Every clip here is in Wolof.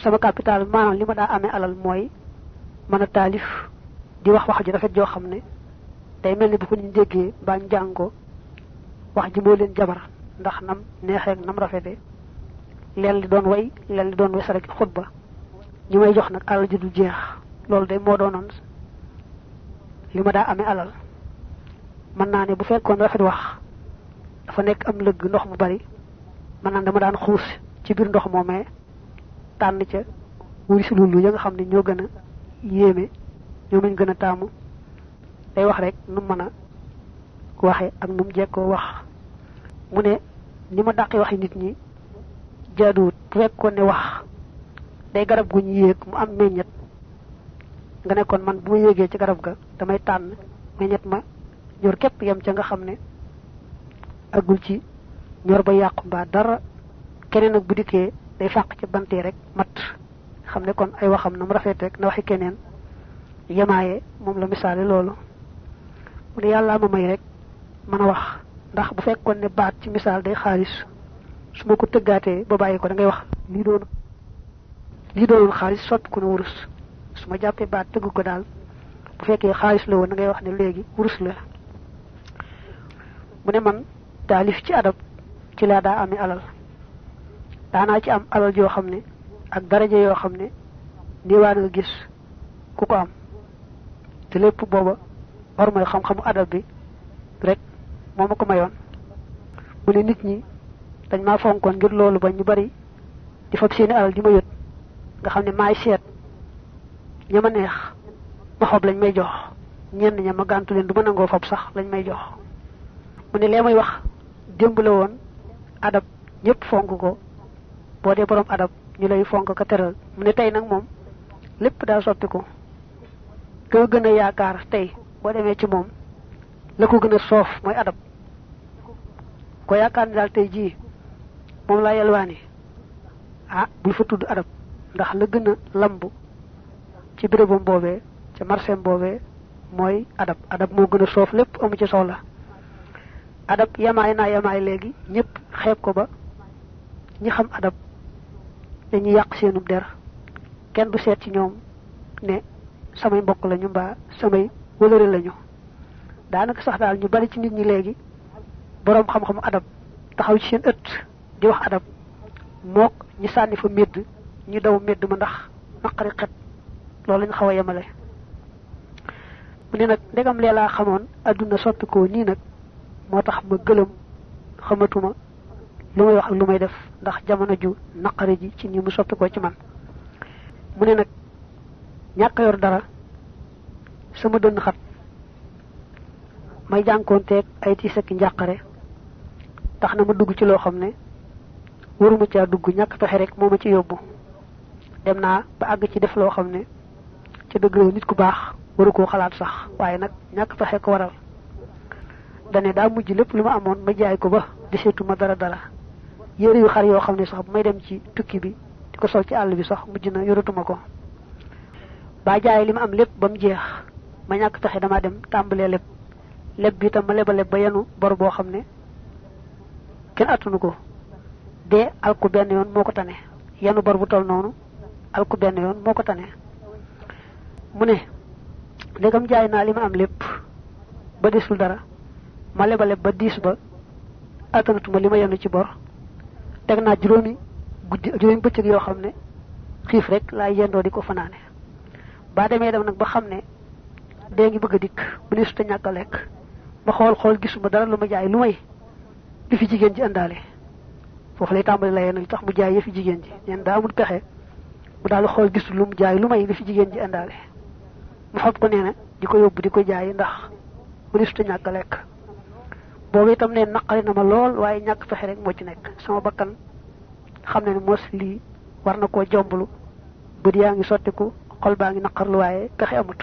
sama capital maanaam li ma daa amee alal mooy mën a taalif di wax wax ji rafet joo xam ne day mel ni bu ko ñu déggee mbaa ñu jàng ko wax ji moo leen jabar ndax nam neexee nam rafete leen li doon way leen li doon wesa rek xutba ñu may jox nag alal ji du jeex loolu day moo doonoon li ma daa amee alal mën naa ne bu fekkoon rafet wax dafa nekk am lëgg ndox mu bari mën naa dama daan xuus ci biir ndox moomee tànn ca wuri si lulu ya nga xam ne ñoo gën a yéeme ñoo mañ gën a taamu day wax rek nu mën a waxe ak nu mu jekkoo wax mu ne ni ma dàqi waxi nit ñi jaaduwut bu fekkoon ne wax day garab gu ñu yéeg mu am meññet nga ne kon man bu ma yéegee ci garab ga damay tànn meññet ma ñor képp yem ca nga xam ne agul ci ñor ba yàqu mbaa dara keneen ak bu dikkee day fàq ci bantee rek mat xam ne kon ay waxam na mu rafet rek na waxi keneen yemaaye moom la misaale loolu mu ne yàllaa ma may rek mën a wax ndax bu fekkoon ne baat ci misaal day xaalis su ma ko tëggaatee ba bàyyi ko da ngay wax lii doonoon xaalis soppi ko na wurus su ma jàppee baat tëgg ko daal bu fekkee xaalis la woon da ngay wax ne léegi wurus la mu ne man taalif ci adab ci laa daa amee alal daanaa ci am alal joo xam ne ak daraja yoo xam ne niiwaa nga gis ku ko am te lépp booba war mooy xam-xamu adab bi rek moo ma ko mayoon mu ne nit ñi dañ maa fonkoon ngir loolu ba ñu bari di fab seeni alal di ma yët nga xam ne maay seet ña ma neex ma xob lañ may jox ñenn ña ma gàntu leen du ma nangoo fab sax lañ may jox mu ne lee may wax démb la woon adab ñëpp fonk ko boo dee borom adab ñu lay fonk ka teral mu ne tey nag moom lépp daa soppi ko ka gën a yaakaar tey boo demee ci moom la ko gën a soof mooy adab ko yaakaar ni daal tey jii moom laa yelwaani ah bul fa tudd adab ndax la gën a lamb ci bérébam boobee ca marseem boobee mooy adab moo gën a soof lépp amu ci soxla adab yamaay léegi ñëpp xeeb ko ba ñi xam adab dañuy yàq seenub der kenn du seet ci ñoom ne samay mbokk lañu mbaa samay wëlëre lañu daanaka sax daal ñu bari ci nit ñi léegi boroom xam-xam adab taxaw ci seen ëtt di wax adab mook ñi sànni fa médd ñu daw médd ma ndax naqari xet loolu lañ xaw a yemale mu ne nag ndegam lee laa xamoon adduna soppi ko nii nag moo tax ma gëlëm xamatuma lu may wax ak lu may def ndax jamono ju naqari ji ci ni mu soppi ko ci man mu ne nag ñàkk yor dara sama dënn xat may jànkoonteeg ay tiis ak njàqare tax na ma dugg ci loo xam ne waruma caa dugg ñàkk pexe rek moo ma ci yóbbu dem naa ba àgg ci def loo xam ne ca dëgg la nit ku baax waru koo xalaat sax waaye nag ñàkk pexe ko waral dane daa mujj lépp lu ma amoon ma jaay ko ba deseetuma dara yére yu xar yoo xam ne sax bu may dem ci tukki bi di ko sol ci àll bi sax mujj na yoratuma ko ba jaay li ma am lépp ba mu jeex ma ñàkk pexe damaa dem tàmbalee leb bi tam ma leb ba yenu bor boo xam ne kenn attunu ko dee alku benn yoon moo ko tane yenu bor bu tol noonu alku benn yoon moo ko tane mu ne ndegam jaay naa li ma am lépp ba desul dara ma leb ba diis ba attanatuma li ma yenu ci bor teg naa juróomi bëccëg yoo xam ne xiif rek laay yendoo di ko fanaane ba demee dem nag ba xam ne dee ngi bëgg a dikk mu ne su ta ñàkk a lekk ma xool gisuma dara lu ma jaay lu may li fi jigéen ji àndaale foofu lay tàmbali layee nag tax mu jaay yëfi jigéen ji neen daa amul pexe mu daal xool gisul lu mu jaay lu may li fi jigéen ji àndaale mu xob ko nee na di ko yóbbu di ko jaay ndax mu ne su ta ñàkk a lekk boobu itam ne naqari na ma lool waaye ñàkk pexe rek moo ci nekk sama bakkan xam ne mos lii war na koo jomblu bët yaa ngi sottiku xol baa ngi naqarlu waaye pexe amut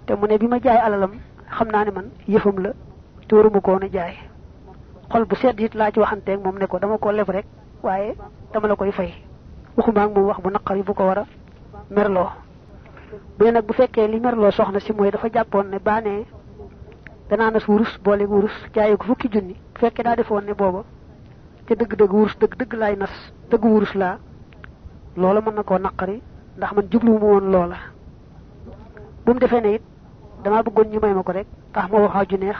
te mu ne bi ma jaay alalam xam naa ne man yëfam la te waruma ko woon a jaay xol bu sedd it laa ci waxanteeg moom ne ko dama ko leb rek waaye dama la koy fay waxuma ak moom wax bu naqari bu ko war a merloo bu ne nag bu fekkee li merloo soxna si mooy dafa jàppoon ne baanee danaa nas wurus boole wurus jaayee ko fukki junni bu fekkee daa defoon ne booba te dëgg-dëgg wurus dëgg laay nas dëgg wurus laa loola mën na koo naqari ndax man jublu mu woon loola bu mu defee ne it dama bëggoon ñu may ma ko rek tax ma waxaa ju neex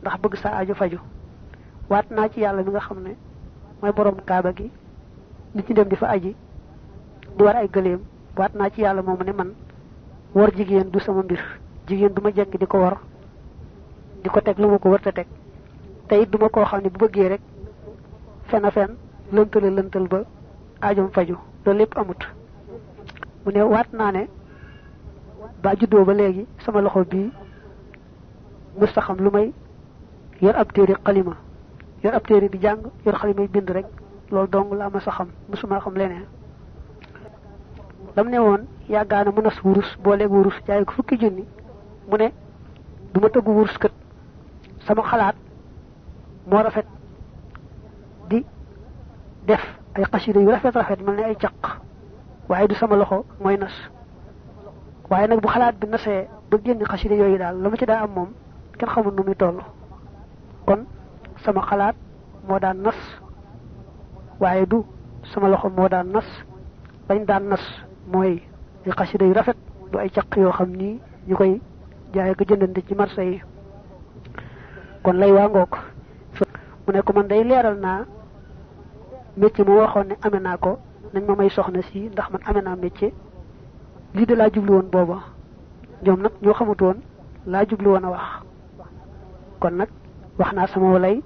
ndax bëgg sa aju faju waat naa ci yàlla mi nga xam ne mooy borom kaaba gi nit ñi dem di fa aji di war ay gëleem waat naa ci yàlla moomu ne man war jigéen du sama mbir jigéen du ma jekk di ko war di ko teg lu ma ko wërta teg te it duma koo xam ne bu bëggee rek fen a fen lëntal ba ajom faju loolu lépp amut mu ne waat naa ne ba juddoo ba léegi sama loxo bii musta xam lu may yor ab téere xalima yor ab téere di jàng yor xalima bind rek loolu dong la ma sa xam musuma xam leneen lam ne woon yàggaana mu nas wurus booleeg wurus jaay ko fukki junni mu ne duma tëggu wurus kat sama xalaat moo rafet di def ay xasida yu rafet mel ne ay caq waaye du sama loxo mooy nas waaye nag bu xalaat bi nasee ba génn xasida yooyu daal la ma ci daa am moom kenn xamul nu muy toll kon sama xalaat moo daan nas waaye du sama loxo moo daan nas bañ daan nas mooy ay xasida yu rafet du ay caq yoo xam ni ñu koy jaay ko jëndante ci marché yi kon lay waa ngoog mu ne ko man day leeral naa métier mu waxoon ne amee naa ko nañ ma may soxna si ndax man amee naa métier lii de laa jublu woon booba ñoom nag ñoo xamut woon laa jublu woon a wax kon nag wax naa sama walay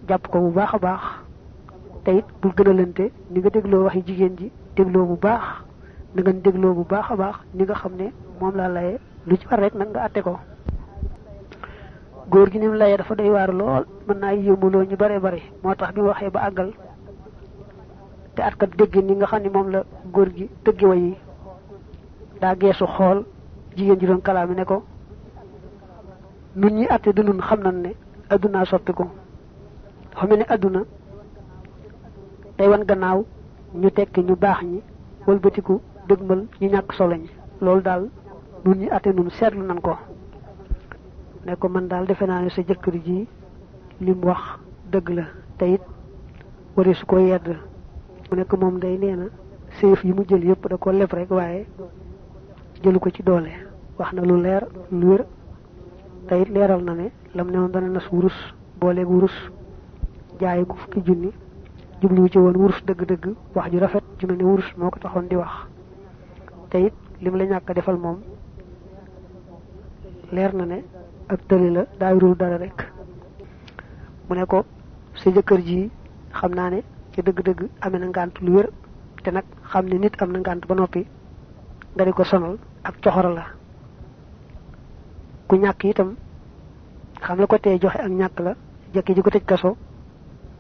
jàpp ko bu baax a baax te it bul gën a lante ni nga dégloo waxi jigéen ji dégloo bu baax na nga dégloo bu baax a baax ni nga xam ne moom laa laye lu ci war rek nag nga àtte ko góor gi ni mu laye dafa doy waar lool mën naa yéemuloo ñu bare bare moo tax bi waxee ba àggal te at kat dégg ni nga xam ne moom la góor gi tëggi way yi daa geesu xool jigéen ji doon kalaami ne ko nun ñi àtte du nun xam nañ ne addunaa soppiku dafa mel ne adduna day wan gannaaw ñu tekki ñu baax ñi wëlbatiku dëgmal ñu ñàkk solo ñi loolu daal nun ñi àtte nun seetlu nañ ko ne ko man daal defe naa ne sa jëkkër ji lim wax dëgg la te it wari su ko yedd mu nekk moom day nee na séef yi mu jël yëpp da ko leb rek waaye jëlu ko ci doole wax na lu leer lu wér te it leeral na ne lam ne woon dana nas wurus booleeg wurus jaay ko fukki junni jubluwu ci woon wurus dëgg-dëgg wax ju rafet ju mel ne wurus moo ko taxoon di wax te it lim la ñàkk defal moom leer na ne ak tëli la daayirul dara rek mu ne ko sa jëkkër ji xam naa ne ci dëgg-dëgg amee na ngànt lu wér te nag xam ne nit am na ngànt ba noppi nga di ko sonal ak coxora la ku ñàkk itam xam la ko tee joxe ak ñàkk la jëkki ji ko tëj kaso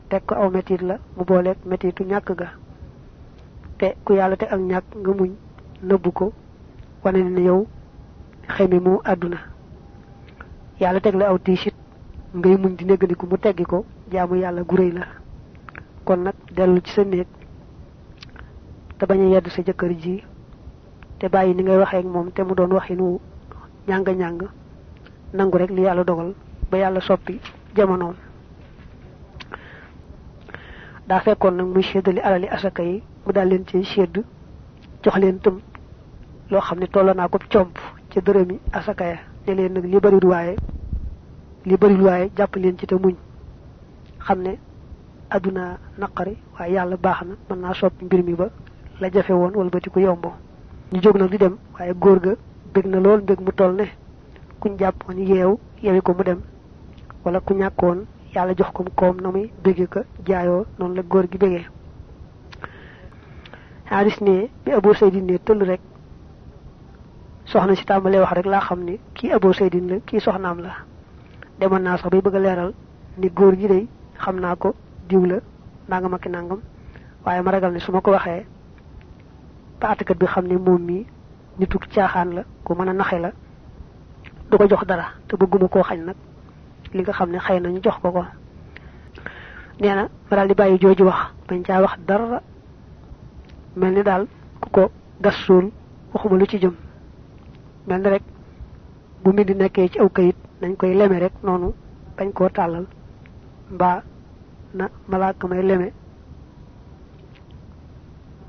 teg ko aw metit la mu booleeg metitu ñàkk ga te ku yàlla te ak ñàkk nga muñ nëbbu ko wane ne yow xemi mu àdduna yàlla teg la aw tiisit ngay muñ di néggandiku mu teggi ko jaamu yàlla gu réy la kon nag dellu ci sa néeg te bañ a yedd sa jëkkër ji te bàyyi ni ngay waxee ak moom te mu doon waxinu ñàng-ñàng nangu rek li yàlla dogal ba yàlla soppi jamonoom daa fekkoon nag muy séddali alali asaka yi mu daal leen ci sédd jox leen tëm loo xam ne tolloo naa ko comp ci dërëmi asaka ya ne leen nag li bariwul waaye jàpp leen ci te muñ xam ne adduna naqari waaye yàlla baax na mën naa soppi mbir mi ba la jafe woon wala bati ko yombo ñu jóg nag di dem waaye góor ga bég na lool mbég mu toll ne kuñ jàppoon yewi ko mu dem wala ku ñàkkoon yàlla jox ko koom na muy bégge ko jaayoo noonu la góor gi bégee xaalis ne bi Abu Saydin ne tëll rek soxna si tàmbalee wax rek laa xam ni kii Abu Saydin la kii soxnaam la demoon naa sax bay bëgg a leeral ni góor gi day xam naa ko diw la nangam ak nangam waaye ma ragal ne su ma ko waxee ba àttekat bi xam ne moom mi nitu caaxaan la ku mën a naxe la du ko jox dara te bëgguma koo xañ nag li nga xam ne xëy na ñu jox ko ko nee na ma daal di bàyyi jooju wax bañ caa wax dara mel ni daal ku ko gas suul waxuma lu ci jëm mel ni rek bu mbind nekkee ci aw kayit nañ koy leme rek noonu bañ koo tàllal mbaa na malaaka may leme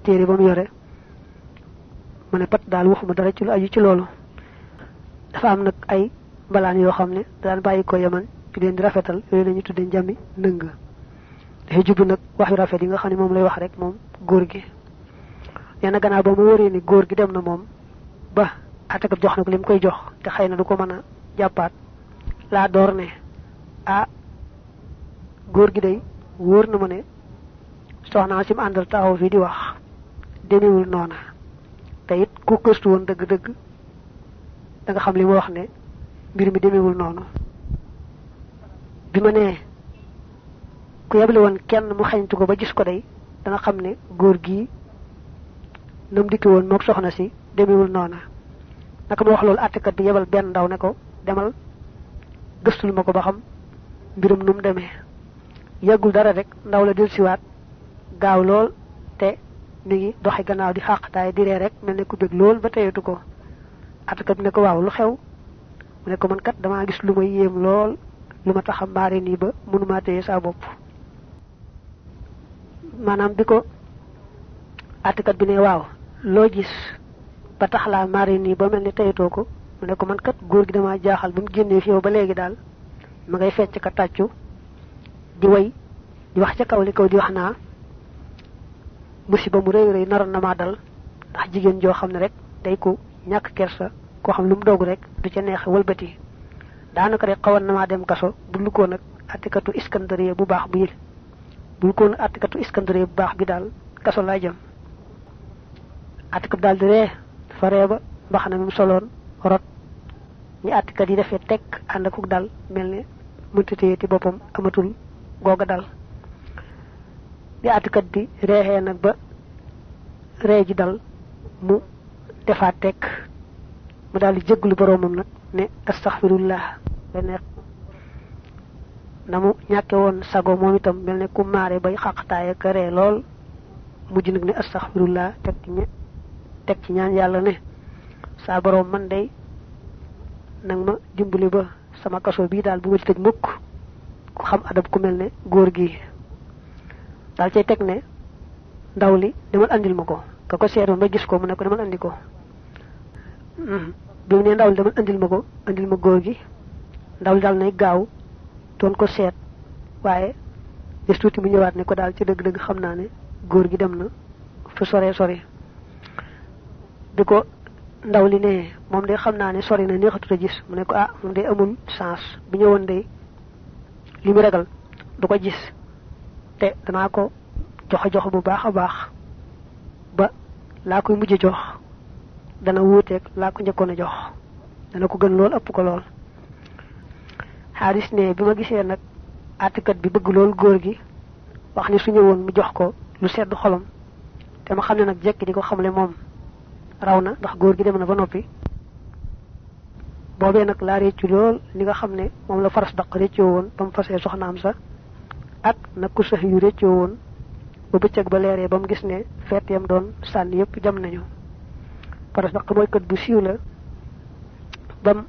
téere ba mu yore mu ne pat daal waxuma dara ci lu aju ci loolu. dafa am nag ay mbalaan yoo xam ne daan bàyyi ko yaman ci leen di rafetal yooyu la ñu tudde njami nëng dafay jublu nag wax yu rafet yi nga xam ne moom lay wax rek moom góor gi. nee na gannaaw ba mu wóoree ni góor gi dem na moom ba àttekat jox na ko li mu koy jox te xëy na du ko mën a jàppaat laa door ne ah góor gi day wóor na ma ne soxnaa si mu àndal taxaw fii di wax demewul noona te it ku gëstu woon dëgg-dëgg da nga xam li mu wax ne mbir mi demewul noonu. bi ma nee ku yebale woon kenn mu xañtu ko ba gis ko day dana xam ne góor gi nam dikki woon mook soxna si demewul noona naka ma wax loolu àttekat bi yebal benn ndaw ne ko demal gëstul ma ko ba xam mbirum nu mu demee. yàggul dara rek ndaw la dellusiwaat gaaw lool te mi ngi doxi gannaaw di xàqtaay di ree rek mel ne ku bëgg lool ba teyatu ko. àttekat bi ne ko waaw lu xew mu ne ko man kat damaa gis lu ma yéem lool lu ma tax a mbaare nii ba mënumaa téye saa bopp. maanaam bi ko àttekat bi ne waaw loo gis ba tax laa mbaare nii ba mel ne teyatoo ko mu ne ko man kat góor gi damaa jaaxal ba mu génnee fi yow ba léegi daal ma ngay fecc ka tàccu di way di wax ca kaw li kaw di wax naa musiba mu rëy rëy naroon na maa dal ndax jigéen joo xam ne rek day ko ñàkk kersa koo xam lu mu doog rek du ca neex wëlbati daanaka rek xawoon na maa dem kaso bul ko nag àttekatu Iskandariya bu baax bi bul ko nag àttekatu Iskandariya bu baax bi daal kaso laa jëm. àttekat daal di ree fa ree ba mbaxana mi mu soloon rot ñi àttekat yi defee tekk ànd ak dal mel ne mënta téyeti boppam amatul googa dal. bi àttekat bi reexee nag ba ree ji dal mu defaat tekk mu daal di jégglu boroomam nag ne astaxfirullah benn na mu ñàkke woon sago moom itam mel ne ku maare bay xaqtaay ak ree lool mujj nag ne astaxfirullah teg ci ñaan yàlla ne saa boroom man day nag ma dimbali ba sama kaso bii daal bu ma ci tëj mukk ku xam adab ku mel ne góor gi. daal cay teg ne ndaw li demal andil ma ko ka ko seetoon ba gis ko mu ne ko demal andi ko. bi mu ne ndaw li demal andil ma góor gi ndaw li daal nay gaaw doon ko seet waaye des tuuti mu ñëwaat ne ko daal ci dëgg-dëgg xam naa ne góor gi dem na fu sore sore. bi ko ndaw li ne moom de xam naa ne sori na neexatut a gis mu ne ko ah moom de amul chance bu ñëwoon de li mu ragal du ko gis te danaa ko jox bu baax a baax ba laa koy mujj jox dana wuuteeg laa ko njëkkoon a jox dana ko gën lool ëpp ko lool. Xaaris ne bi ma gisee nag àttekat bi bëgg lool góor gi wax ni su ñëwoon mu jox ko lu sedd xolam te ma xam ne nag jekki di ko xamle moom raw na ndax góor gi dem na ba noppi. boobee nag laa réccu lool li nga xam ne moom la faras daq réccoo woon ba mu fasee soxnaam sa ak nag ku sax yu réccoo woon ba bëccëg ba leeree ba mu gis ne feet yam doon sànni yëpp jam nañu. faras daq mooy kat bu siiw la ba mu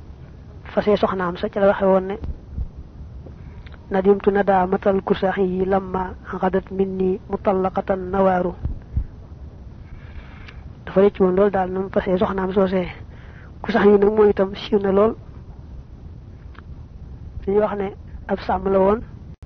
fasee soxnaam sa ca la waxe woon ne nadimtu nada matal kusax yi lamma xadat minni mutallaqatan nawaaru. dafa rëcc woon loolu daal na mu fasee soxnaam soosee. kusax yi nag mooy itam siiw na lool dañuy wax ne ab sàmm la woon